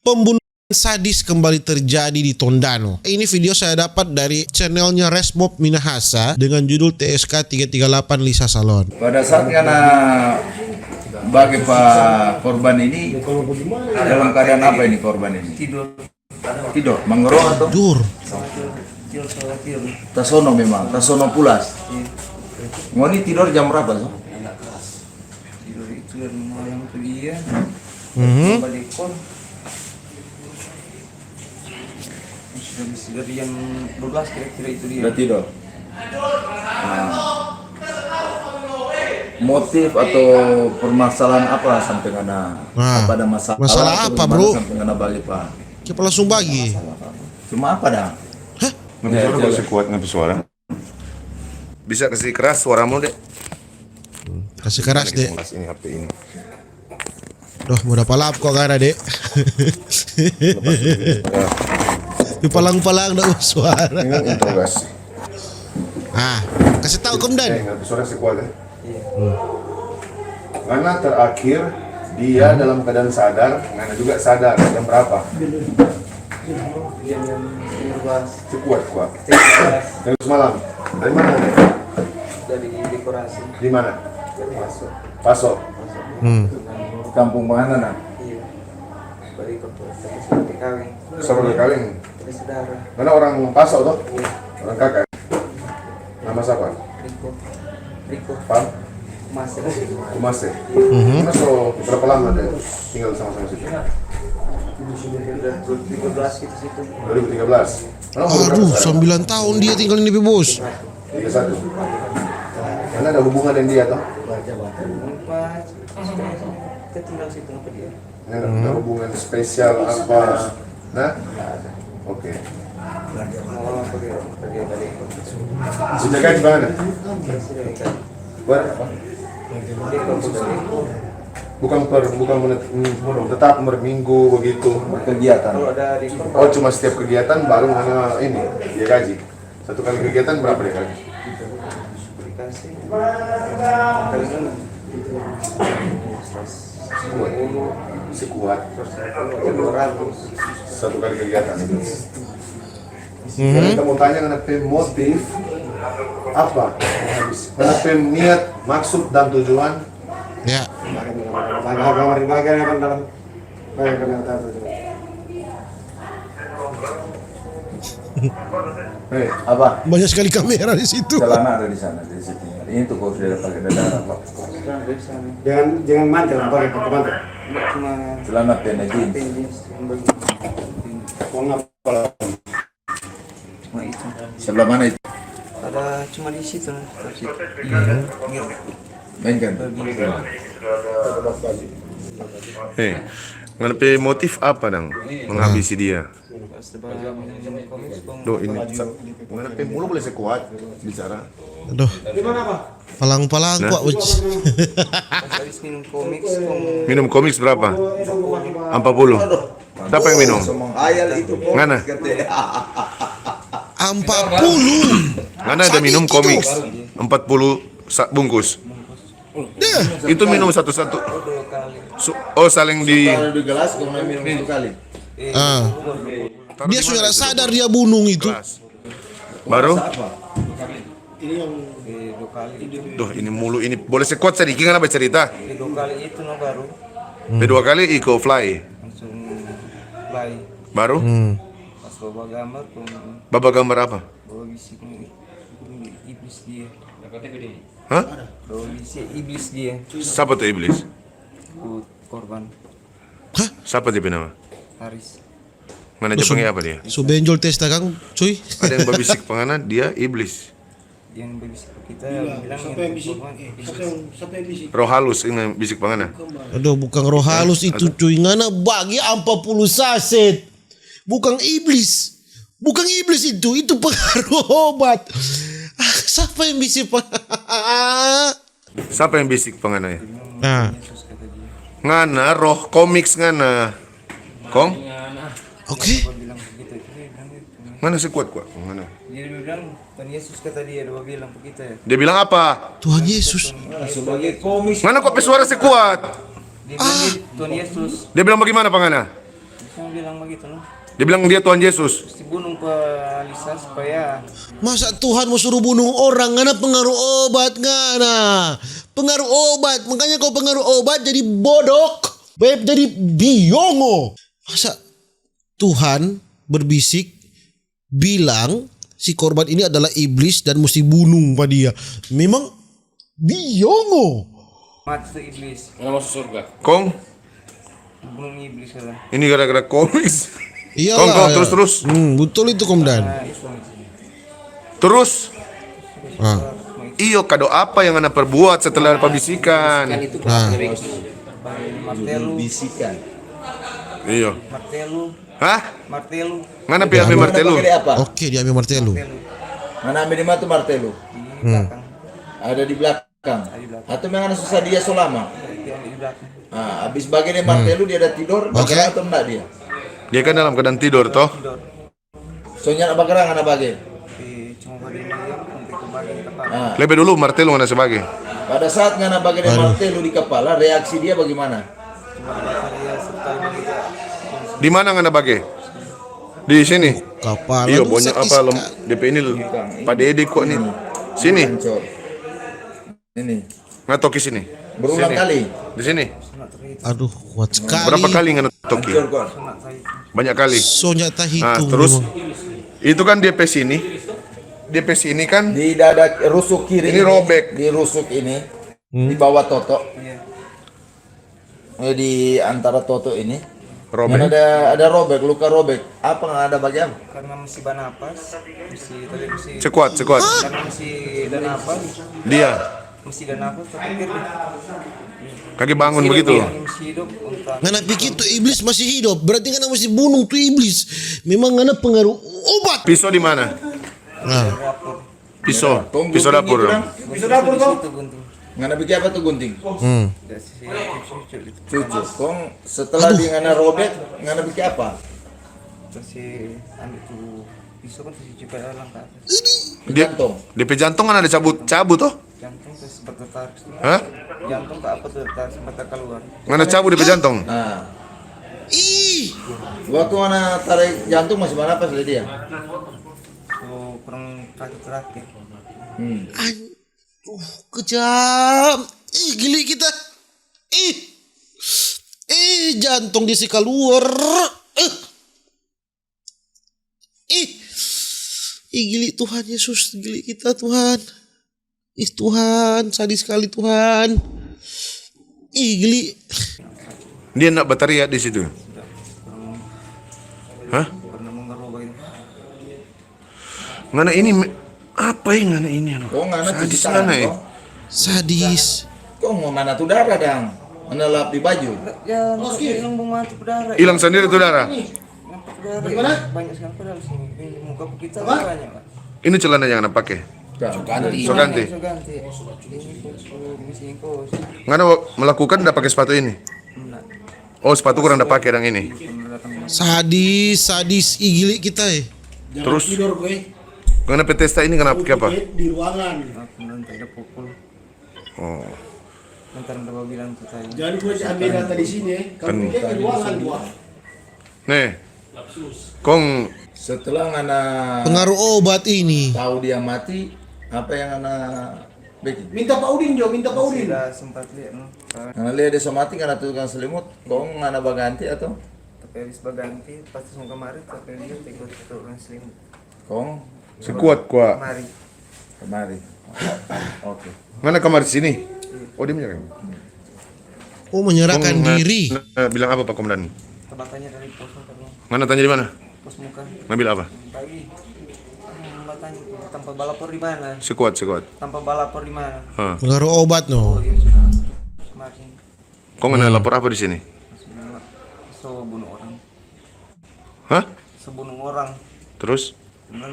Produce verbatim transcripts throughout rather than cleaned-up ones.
Pembunuhan sadis kembali terjadi di Tondano. Ini video saya dapat dari channelnya Resmob Minahasa dengan judul T S K tiga tiga delapan Lisa Salon. Pada saat ngana bage pa korban ini, dalam keadaan apa ini korban ini? Tidur. Tidur, mangoro atau? Tidur. Tasono memang, tasono pulas. Ngoni tidur jam berapa, so? Tidur itu dari malam tu dia. Mhm. Balik kor. Sudah bisa dari jam dua belas kira-kira itu dia. Udah tidur. Nah. Motif atau permasalahan apa sampai ngana? Nah, apa ada masalah masalah atau apa, bagaimana bro? Sampai ngana bage pa? Kita langsung bagi. Cuma apa dah? Hah? Nggak bisa, ya, udah, masih kuat, nggak bisa suara. Bisa kasih keras suaramu, Dek? Kasih keras, Dek. Ini H P ini. Doh, mo dapa lap kok gara, Dek. Lepas dulu. Di palang-palang dah suara. Ini interogasi. Ah, kasih tahu, Komandan. Eh, nggak, suara sih kuat, ya? Iya. Hmm. Karena terakhir dia dalam keadaan sadar, ngana juga sadar. Jam berapa? Jam, jam lima belas. Sekuat, kuat. Setengah sebelas. Jam semalam. Dari mana, Dek? Dari dekorasi. Di mana? Dari Paso. Paso. Paso. Hmm. Kampung mana, nah? Iya. Dari kota, tapi sudah kawin. Sama dari kawin? Dari saudara. Mana orang Paso, toh? Iya. Orang kakak? Nama siapa? Riko. Riko. Pam? Kumase. Kumase. Mhm. Mana so berapa lama dia tinggal sama-sama situ? Udah dua ribu tiga belas gitu situ. Dua ribu tiga belas. Mana mau berapa sekarang? Aduh, sembilan tahun dia tinggal ini, Bos. Tiga satu. Mana ada hubungan dengan dia, toh? Empat. Kita tinggal situ apa dia? Ini ada hubungan spesial apa? Nah? Oke. Oh, oke, oke, tadi. Sudah gaji mana? Sudah gaji. Ber-, apa? Bukan per, bukan menet-, hmm, tetap per minggu begitu. Kegiatan. Kalau ada di, oh, cuma setiap kegiatan baru mana ini dia gaji. Satu kali kegiatan berapa dia kali? Dikasih kali enam. Sekuat. Sekuat. Dua ratus. Satu kali kegiatan. Mhm. Jadi kita mau tanya, ngana pe motif apa? Habis. Ngana pe niat, maksud, dan tujuan. Ya. Bagaimana, bagaimana, bagaimana dalam Hei, apa? Banyak sekali kamera di situ. Celana ada di sana, di situ. Ini tuh kalau sudah pakai dada apa? Jangan, jangan mantel, pakai, pakai mantel. Cuma celana pendek jeans. Pendek jeans, yang begini. Cuma itu. Sebelah mana itu? Ada cuma di situ, nah. Di situ. Iya. Main kan? Hei, ngana pe motif apa dang menghabisi dia? Doh, ini sa-, ngana pe mulu boleh sekuat bicara. Aduh. Palang-palang kuat, Uci. Habis minum komik, kong. Minum komik berapa? Empat puluh. Siapa yang minum? Ngana. Empat puluh. Ngana ada minum komik empat puluh sa-, bungkus. Itu minum satu-satu. Su-, oh, saling di. Taruh di gelas, kemudian minum satu kali. Ah. Dia sudah sadar dia bunung itu. Gelas. Baru? Duh, ini mulu ini. Boleh sekuat sadiki, ngana bacerita? Pe dua kali itu no baru. Pe dua kali iko fly. Langsung fly. Baru? Hmm. Pas baba gambar, kong. Baba gambar apa? Baba bisi, kong iblis dia. Hah? Baba bisi iblis dia. Sapa tu iblis? Tu korban. Hah? Sapa dia pe nama? Haris. Ngana ja pangge apa dia? So benjol tes ta kang, cuy. Ada yang babisik pa ngana, dia iblis. Yang babisik pa kita, bilang sapa yang bisik? Roh halus yang bisik pa ngana. Aduh, bukang roh halus itu, cuy. Ngana bage ampa puluh saset. Bukang iblis. Bukang iblis itu, itu pengaruh obat. Ah, sapa yang bisik pa Sapa yang bisik pa ngana ya? Nah. Ngana roh komiks ngana. Kong? Oke. Ngana sekuat-kuat ngana. Dia bilang, Tuhan Yesus kata dia, dia bilang begitu ya. Dia bilang apa? Tuhan Yesus. Sebagai komiks. Ngana kok pe suara sekuat? Dia bilang, Tuhan Yesus. Dia bilang bagaimana pa ngana? Yang bilang begitu, no? Dia bilang dia Tuhan Yesus. Mesti bunuh pa Lisa supaya Masa Tuhan mo suru bunung orang? Ngana pengaruh obat, ngana. Pengaruh obat. Makanya kau pengaruh obat jadi bodok. Beb jadi biongo. Masa Tuhan berbisik bilang si korban ini adalah iblis dan musti bunung pa dia. Memang biongo. Mati tu iblis. Nggak masuk surga. Kong? Bunuh iblis lah. Ini gara-gara komis. Iyalah, Kong, kong, ya. Terus, terus. Hmm, betul itu, Komandan. Nah, itu. Terus? Ah. Iyo, kado apa yang ngana perbuat setelah pabisikan? Kan itu Ah. Martelu. Bisikan. Iyo. Martelu. Hah? Martelu. Ngana pi ambe martelu? Pakai apa? Oke, dia ambe martelu. Martelu. Ngana ambe di mana tu martelu? Di Hmm. belakang. Ada di belakang. Ada di belakang. Atau memang ngana susah dia so lama? Dia ambe di belakang. Ah, habis bage deng Hmm. martelu, dia ada tidor, Oke. bagara atau enggak dia? Dia kan dalam keadaan tidur, toh? Tidor. So nyanda bagara ngana bage? Tapi cuma bage deng dia, sampe ko bage di kapala. Ah. Lebe dulu martelu ngana se bage. Pada saat ngana bage deng Aduh. martelu di kapala, reaksi dia bagimana? Cuma dia sekali bage. Di mana ngana bage? Di sini? Kapala Iyo, tu bonya sakit apa lem-, sekali. D P ini l-, Ini, Kang. padede kok ni. Sini. Hancur. Ini. Ngana toki sini. Berulang Sini. kali. Di sini. Aduh, kuat sekali. Berapa kali ngana toki? Hancur, kok. Banyak kali. So nyanda tahitung Nah, terus memang. itu kan dia pe sini. Dia pe sini kan Di dada rusuk kiri Ini ini, robek. di rusuk ini, Hmm. di bawah toto. Iya. Eh, di antara toto ini. Robek. Kan ada, ada robek, luka robek. Apa nggak ada bagian? Karena masih banapas, masih, tadi masih Cekuat, cekuat. Karena masih ada napas. Dia. Masih ada napas, tapi dia Kaki bangun masih begitu. hidup, masih hidup, entah. Ngana pikir tu iblis masih hidup, berarti ngana mesti bunung tu iblis. Memang ngana pengaruh obat. Pisau di mana? Nah. Dapur. Pisau. Tong Pisau gunting dapur. itu, Bang. Pisau dapur, toh? Itu gunting. Ngana bikin apa tu gunting? Hmm. Dari sisi cucu itu. Cucu. Kong setelah Aduh. di ngana robek, ngana bikin apa? Terus si ambil tu pisau kan, terus cuci dalam ke atas. Ini. Dia, Jantong. dia pe jantong kan ada cabut, cabut toh? Jantong terus sempat tertarik. Hah? Jantong ke apa tuh, tertarik, sempat keluar. Ngana cabut dia pe jantong? Nah. Ih. Waktu ngana tarik jantung masih banapas le dia? So, kurang terakhir-terakhir. Hmm. An-, uh, kejam. Ih, gili kita. Ih. Ih, jantong dia si kaluar. Ih. Ih. Ih, gili Tuhan Yesus, gili kita, Tuhan. Ih, Tuhan, sadis sekali, Tuhan. Ih, gili. Dia ndak bataria di situ. Hah? Ngana ini me-, apa yang ngana ini, anu? Oh, ngana Sadis cuci tangan, ngana, eh. kong. Sadis. Kong mo mana tu darah, dang? Mana lap di baju? Ya, maksudnya hilang bunga tu darah. Hilang sendiri tu darah? Ini. Nampak darah. Bagaimana? Banyak sekali padahal sini. Ini muka kita Apa? banyak, Pak. Ini celana yang ngana pake? Ganti. So ganti. So ganti. Ini kos, ini kos. Ngana wa-, melakukan nda pake sepatu ini? Nda. Oh, sepatu kurang nda pake yang ini. Sadis, sadis, ih, gili kita, eh. Jangan Terus? tidur, gue. Ngana pe testa ini ngana pake apa? Di ruangan. Aku nanti ada pukul. Oh. Ntar nda bawa bilang tu tadi. Jangan gue ambil data di sini, eh. Kamu Kan pikir di ruangan gua. Nih. Kong Setelah ngana Pengaruh obat ini. tahu dia mati, apa yang ngana bikin? Minta Pak Udin jo, minta Pak Udin. Sudah sempat lihat, no. Ngana lihat dia so mati, ngana tukang selimut, kong ngana baganti atau? Tapi habis baganti, pas so kamari, tapi dia ikut tukang selimut. Kong? Sekuat kwa. Kamari. Kamari. Oke. Ngana kamari sini? Oh, dia menyerang. Oh, menyerahkan Kong, diri. Ngana bilang apa, Pak Komandan? Coba tanya dari pos muka, Bang. Ngana tanya di mana? Pos muka. Ngambil apa? Pagi. Hmm, batanya tanpa balapor di mana? Sekuat, sekuat. Tanpa balapor di mana? Hah. Pengaruh obat, no. Oh, iya, sudah. Kemarin. Kong ngana Hmm. lapor apa di sini? So bunuh orang. Hah? So bunuh orang. Terus? Cuman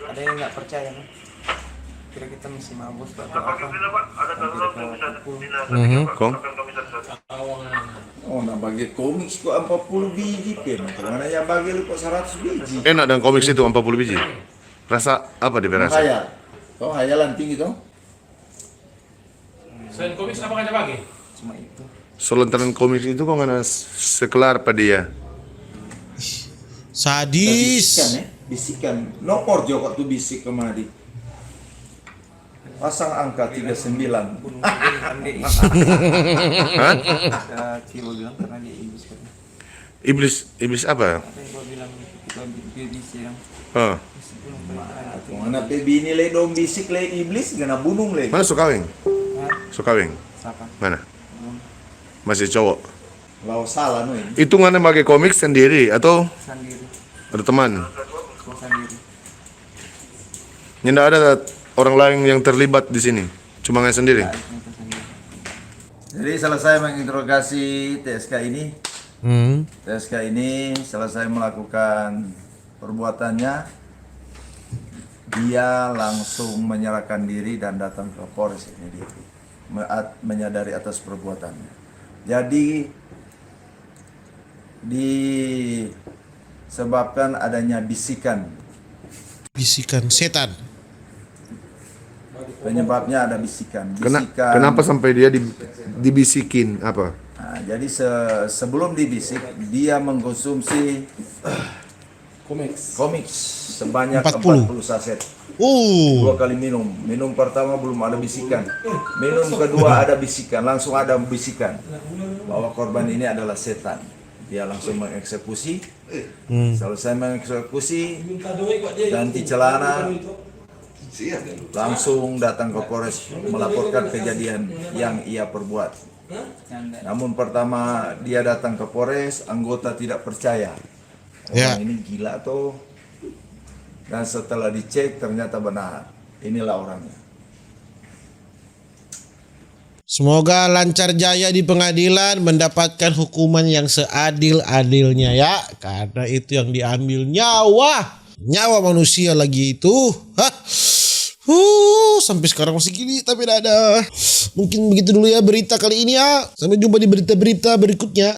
ada yang nggak percaya, no. Kira kita masih mabos atau apa? Sampai kita pukul. Mhm. Kong? Oh, nah, bage komik kok ampa puluh biji, Pin. Mana yang bage lu kok seratus biji? Enak deng komik itu ampa puluh biji. Rasa apa dia pe rasa? Hayal. Kong hayalan tinggi, kong? Selain komik, apa ngana bage? Cuma itu. So lantaran komik itu kong ngana s-, sekelar pa dia. Sadis. Bisikan, ya? Bisikan. Nomor jo kok tu bisik kemari. Pasang angka tiga sembilan. Hah? Kita bilang karena dia iblis katanya. Iblis, iblis apa? Apa yang gua bilang kita dia bisa yang Oh. belum pernah Kong ngana pe bini lei dong bisik lei iblis, ngana bunung lei. Mana su kaweng? Su kaweng. Siapa? Mana? Belum Masih cowok. Lao salah no ini. Itu ngana pakai komik sendiri atau sendiri. Ada teman? Gua sendiri. Nyanda ada orang lain yang terlibat di sini. Cuma ngana sendiri. Kita sendiri. Jadi selesai menginterogasi T S K ini, Hmm. T S K ini selesai melakukan perbuatannya, dia langsung menyerahkan diri dan datang ke Polres ini dia me- at- menyadari atas perbuatannya. Jadi disebabkan adanya bisikan. Bisikan setan. Penyebabnya ada bisikan. Kena- Bisikan. kenapa sampai dia di- dibisikin apa? Nah, jadi se- sebelum dibisik, dia mengkonsumsi komik sebanyak Empat puluh. empat puluh saset. Uh. Dua kali minum. Minum pertama belum ada bisikan. Minum kedua ada bisikan, langsung ada bisikan bahwa korban ini adalah setan. Dia langsung mengeksekusi. Hmm. Selesai mengeksekusi, ganti celana, langsung datang ke Polres melaporkan kejadian yang ia perbuat. Namun pertama dia datang ke Polres, anggota tidak percaya. Orang Ya. Ini gila toh. Dan setelah dicek ternyata benar. Inilah orangnya. Semoga lancar jaya di pengadilan, mendapatkan hukuman yang seadil-adilnya ya, karena itu yang diambil nyawa, nyawa manusia lagi itu. Hah? Huh, sampai sekarang masih gini tapi dada. Mungkin begitu dulu ya berita kali ini ya. Sampai jumpa di berita-berita berikutnya.